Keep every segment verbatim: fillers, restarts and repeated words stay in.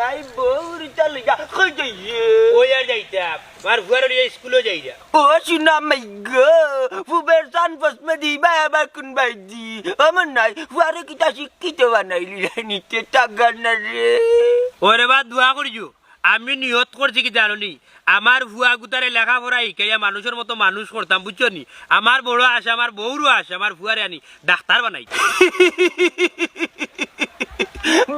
আই বউর চাল যা, কই যাইয়ে? ওই আর যাইতাম, আমার ফুয়ারে লইয়া স্কুলো যাইরা। ও সোনা মাই গো, ফুবের সান ফসমে দিবা আবার কোন বাইদি? আমার নাই, ফুয়ারে কিতা শিক্ষিত বানাইলি রে, নিতে টাকা না রে। ওরে বা দোয়া করিও, আমি নিয়ত করছি কি জানো নি? আমার ফুয়া গুতারে লেখাপড়া শিখাইয়া মানুষর মতো মানুষ করতাম, বুঝছো নি? আমার বড় আশা, আমার বউরও আশা, আমার ফুয়ারে আনি ডাক্তার বানাই।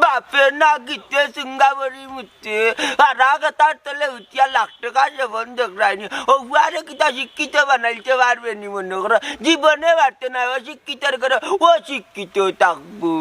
বাপে না গিতে সিঙ্গাবরি মুতে, আর আগে তার তলে উঠিয়া লাখ টাকা সে বন্ধ করায়নি। ও ফুয়ারে কিতা শিক্ষিত বানাইতে পারবে নি মনে করো? জীবনে পারতো না, অশিক্ষিতর ঘরে অশিক্ষিত থাকবো।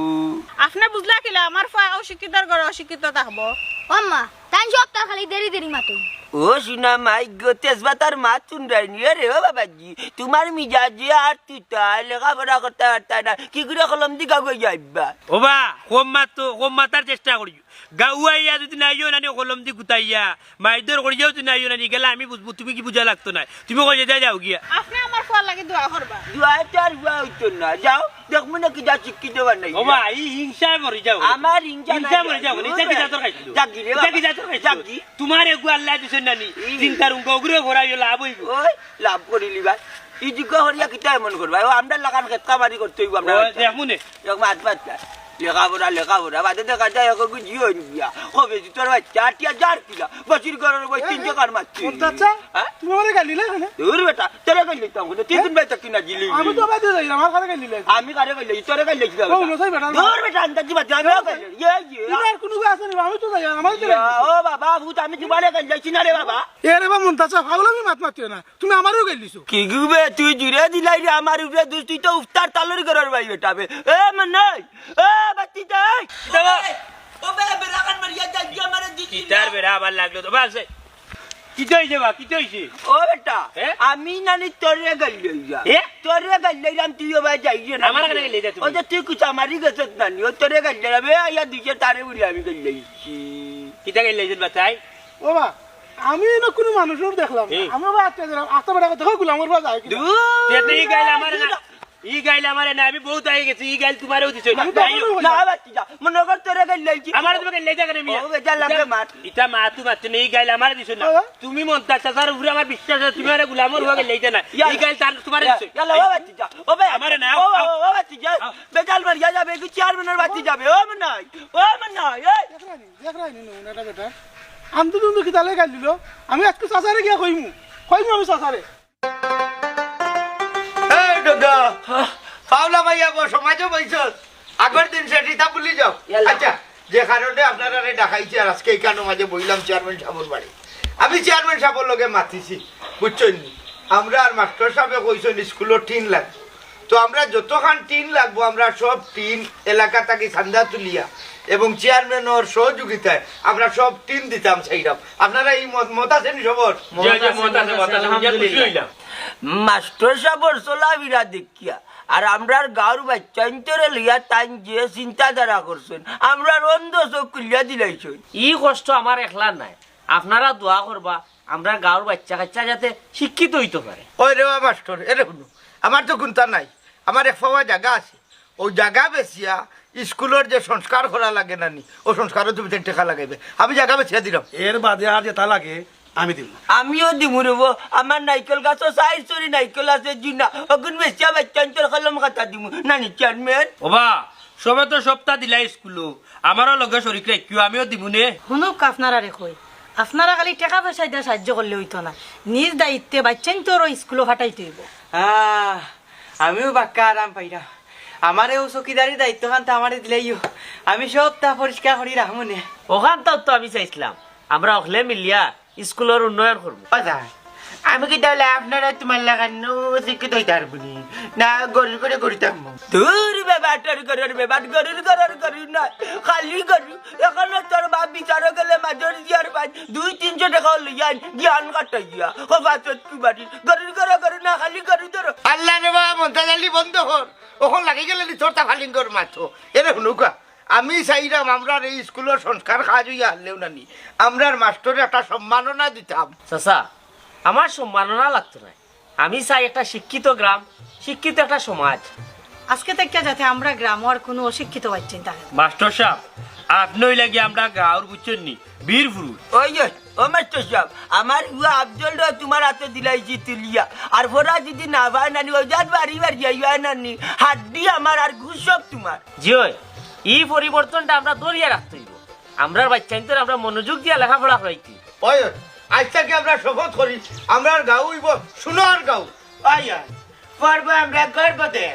আপনে বুঝলা কিলা? আমার ফুয়া অশিক্ষিতর ঘরে অশিক্ষিত থাকবো। ও মা, তাই সব তার খালি দেরি দেরি মাতো। ও সোনা মাই গো, তেজপাতার মাত শুনরায়নি রে ও বাবাজি। তোমার মিজাজে আর তুই তাই লেখাপড়া করতে পারতায় না, কি করে কলম দি কাগজ আইবা? ও বা, কম মাতো, কম মাতার চেষ্টা করি। গাউয়া ইয়া যদি নাইও নানি কলম দি গুতাইয়া, মাইদর করিয়াও যদি নাইও নানি, গেলে আমি বুঝবো, তুমি কি বুঝা লাগতো না। তুমি কই যাই যাও গিয়া। আপনে আমার ফুয়ার লাগি দোয়া করবা। দোয়া তো আর দোয়া হইতো না, যাও। দেখমু না কিতা শিক্ষিত বানাই। ও বা, এই হিংসায় মরি যাও। আমার হিংসা হিংসায় নাই, মরি যাও, দূর ইটা কি রে। জাতর খাইছিল? জাগি রে ইটা বাবা। কি জাতর খাইছিল? জাগি। তোমার এগু আল্লাহ দিছইন নানি, হুম। চিন্তার উঙ্গ ওগুরে ভরাইও লাভ হইব। ওই, লাভ করিলি ভাই। ই যুগ হরিয়া কিতা এমন করবা? ও, আমরা লাগান খেত কামারি করতে হইব, আমরা ও, বাচ্চা। দেখমু নে। এক মাত বাচ্চা। লেখাপড়া, লেখাপড়া, বাদে দেখা যায় এক এগু জিও হইন গিয়া। কবে যে তোর বাচ্চা, আটিয়া যার কিলা। বসির ঘরের বই তিন টাকার মারছি। ও, চাচা, হ্যাঁ? তুমি আমারে গালি লাগে না? দূর বেটা, তোরে গালি দিতাম না। তুই কোন বেটা কিনা জিলি? আমি তো বাইরে যাই না, আমার কারে গালি লাগে। আমি কারে গালি লাগি? তোরে গালি লাগি ও, বেটা। নসাই বেটা। দূর বেটা, আন্দাজি বাদ দে, আমি গালি লাগি। ইয়ে, ইয়ে। তুমি আর কোনো গাছ নেই, আমি তো যাই, আমার তো ইয়া, গালি। ও বাবা, ভূত, আমি তোমারে গালি লাগি না রে বাবা। এ রে বা মন্তাজ, ফাউল আমি মাত মাতিও না। তুমি আমারেও গাইল দিছো। কি গো বে, তুই জুরে দিলাই রে আমার উপরে দুষ, তুই তো উফতার তালুর ঘরর ভাই বেটা বে। এ মনাই, এ বাতি দে। দাদা। ও বে, বেড়া কান মারিয়া যাই গিয়া আমারে দিছি কিতার না। বেড়া আবার লাগলো তো, বাস। কিতা হইছে বা, কিতা হইছে? ও বেটা, হ্যাঁ? আমি নানি তোরে গাইল লইয়া। এ? তোরে গাইল লইলাম, তুই ও ভাই যাই রে না। আমার কানে গাইল লইয়া তুমি। ও যে তুই কুচা মারি গেছত নানি, ও তোরে গাইল লইলাম, এ আইয়া দিছে তারে উড়ি আমি গাইল লইছি। কিতা গাইল লইছেন বাতাই? ও বা, আমি এনে কোনো মানুষের দেখলাম না। হুম। আমি আবার আটকে দিলাম। আস্তা বেটা দেখো গুলামর বাস আয় কিনা। দূর। তে তো ই গাইল আমারে না, ই গাইল আমারে না, আমি বহুত আগে গেছি, ই গাইল তোমারেও দিছে। আমি তো যাই হোক। এখনো না, বাচ্চা যা। মনে কর তোরে গাইল লাইছি। আমারে তুমি গাইল লাইছো কেনে মিয়া? ও, বেজার লাগবে ইটা, মার। ইটা মা, তুমি মারতে নেই, ই গাইল আমারে দিছো না। বাবা। তুমি মন্তাজ চাচার উপরে আমার বিশ্বাস আছে, তুমি আরে গুলামর হওয়া গাইল লাইছো না। ইয়া। ই গাইল তার তোমারে দিছে। ইয়াল্লা, ও বাচ্চা যা। ও ভাই, আমার না, ও, আও, ও, আও। ও বাচ্চা যা। আও। বেজাল মার, ইয়া যাবে, কি চেয়ারম্যানের বাচ্চা যাবে। ও মনাই, ও মনাই, এই। দেখরানি, দেখরানি, নমুনাটা বেটা। আমি তো তুমি কিতালে গাইল দিল। আমি আজকে চাচারে গিয়া কইমু। কইমু আমি চাচারে। এই দাদা, পাওলা ভাইয়া বস, সমাজে বইছস। আগর দিন সেটি তা ভুলি যাও। ইয়াল্লা। আচ্ছা, যে কারণে আপনারারে ডাকাইছি আর আজকে এই কারণে মাঝে বইলাম চেয়ারম্যান সাহেবর বাড়ি। আমি চেয়ারম্যান সাহেবর লগে মাতিছি, বুঝছইন নি? আমরা আর মাস্টার সাহেবে কইছইন স্কুলো টিন লাগবো। তো আমরা যতখান টিন লাগবো, আমরা সব টিন এলাকা থাকি চান্দা তুলিয়া এবং চেয়ারম্যানর সহযোগিতায় আমরা সব টিন দিতাম চাইরাম। আপনারা এই মত, মত আছে নি সবর? জি, জি, মত আছে, মত আছে, আলহামদুলিল্লাহ। খুশি হইলাম। মাস্টার সাহেবর চলাফিরা দেখিয়া আর আমরার গাঁওর বাচ্চাইন্তরে লইয়া তাইন যে চিন্তাধারা করছইন, আমরার অন্ধ চোখ খুলিয়া দিলাইছইন। ই কষ্ট আমার একলার নায়, আপনারা দোয়া করবা আমরার গাঁওর বাচ্চা কাচ্চা যাতে শিক্ষিত হইতে পারে। ওই রে বা মাস্টার, এরে হুনো, আমার তো কুন্তা নাই, আমার এক পাওয়া জাগা আছে, ও জাগা বেচিয়া স্কুলর যে সংস্কার করা লাগে না নি, ও সংস্কারও তুমি টেকা লাগাইবে, আমি জাগা বেচিয়া দিলাম। এর বাদে আর যেটা লাগে আমি দিমু। আমিও দিমু রে বা, আমার নাইকল গাছো চাইর চুরি নাইকল আছে জি না, অগুন বেচিয়া বাচ্চাইন্তর কলম খাতা দিমু, না নি চেয়ারম্যান? ও বা, সবে তো সবটা দিলা স্কুলো, আমারও লগে শরিক রাখিও, আমিও দিমু নে। হুনুক আপনারারে কই, আপনারা খালি টেকা পয়সা দিয়া সাহায্য করলে হইতো না, নিজ দায়িত্বে বাচ্চাইন্তরও স্কুলো ফাটাইতে হইব। আহ, আমিও বাক্কা আরাম পাইরাম। আমারে ও চকিদারি দায়িত্ব খান তো আমারে দিলাইও, আমি সবটা পরিষ্কার করি রাখমু নে। ওখান তো, তো আমি চাইছিলাম, আমরা অকলে মিলিয়া স্কুলর উন্নয়ন করমু। ও স্যার, আমি কি তাহলে আপনারা তোমার লাগানো শিক্ষিত হইতে পারবো নি? না, গরুর করে গরু থাকবো? দূর বেবাটর গরুর বেবাট, গরুর গরুর গরু নয়, খালি গরু। এখনো তোর বাপ বিচারো গেলে মাজর দিয়ার পাই, দুই তিনশো টেকা লইয়া আইন, জ্ঞান কাটাই গিয়া। ও বাচত কুমারী, গরুর গরু গরু না, খালি গরু ধরো। আল্লাহ রে বাবা, মন্তাজ আলী বন্ধ কর। ওখান লাগি গেলে নি তোর তা ফালিঙ্গর মাথো। এরে হুনুকা, আমি চাইরাম আমরার এই স্কুলর সংস্কার কাজ হইয়া হারলেও না নি, আমরার মাস্টরে একটা সম্মাননা দিতাম। চাচা, আমার সম্মাননা লাগতো না, আমি চাই একটা শিক্ষিত গ্রাম, শিক্ষিত একটা সমাজ। আজকে থেকে যাতে আমরা গ্রামো আর কোনো অশিক্ষিত বাচ্চা থাকে না। মাস্টর সাহেব, আপনে অইলা গিয়া আমরার গাঁওর, বুঝছইন নি, বীর পুরুষ। ওই, ওই, ও মাস্টার সাব, আমার পুয়া আফজলরে তুমার আতো দিলাইছি তুলিয়া। আর ফরা যুদি না পায় নানি, অউ জাত বাড়ি বাড়ি আইবা নানি, হাড্ডি আমার আর গুশ সব তুমার। জি অয়, ই পরিবর্তনটা আমরা ধরিয়া রাখতে অইবো। আমরার বাইচ্চাইন্তরে আমরা মনোযোগ দিয়া লেখাপড়া করাইতে। ওই, ওই, আইজ থাকি আমরা শপথ করি, আমরার গাঁও অইবো সোনার গাঁও। ওই, ওই, পড়বো আমরা গর্ব দে।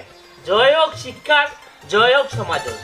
জয় হোক শিক্ষার, জয় হোক সমাজর।